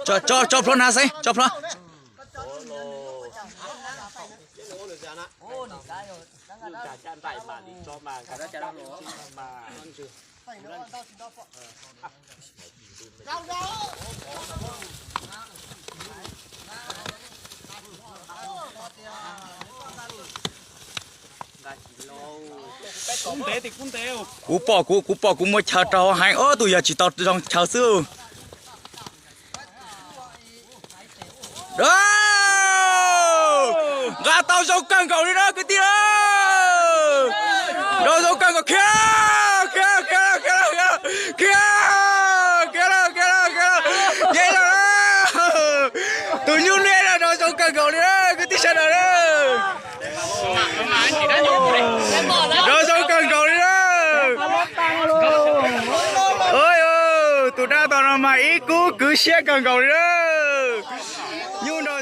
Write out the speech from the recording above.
Tso, tso, tso plhuav na xeeb, tso plhuav. Kuv pom kuv, kuv pom kuv muaj chaw rau hauv heev, ob tug yog tsis tau zoo chaw xwb. Nqa tau zoo kawg nkaus li na kwv tij. Nqa zoo kawg nkaus, khiav, khiav, khiav, khiav, khiav, khiav, khiav, khiav, khiav, khiav, khiav, khiav, tus nyuj nej na, nqa zoo kawg nkaus li na kwv tij sawv daws na. Nqa zoo kawg nkaus li na. Tus dab tom no mas ib kub kwv siab kawg nkaus li na. Nyuj nra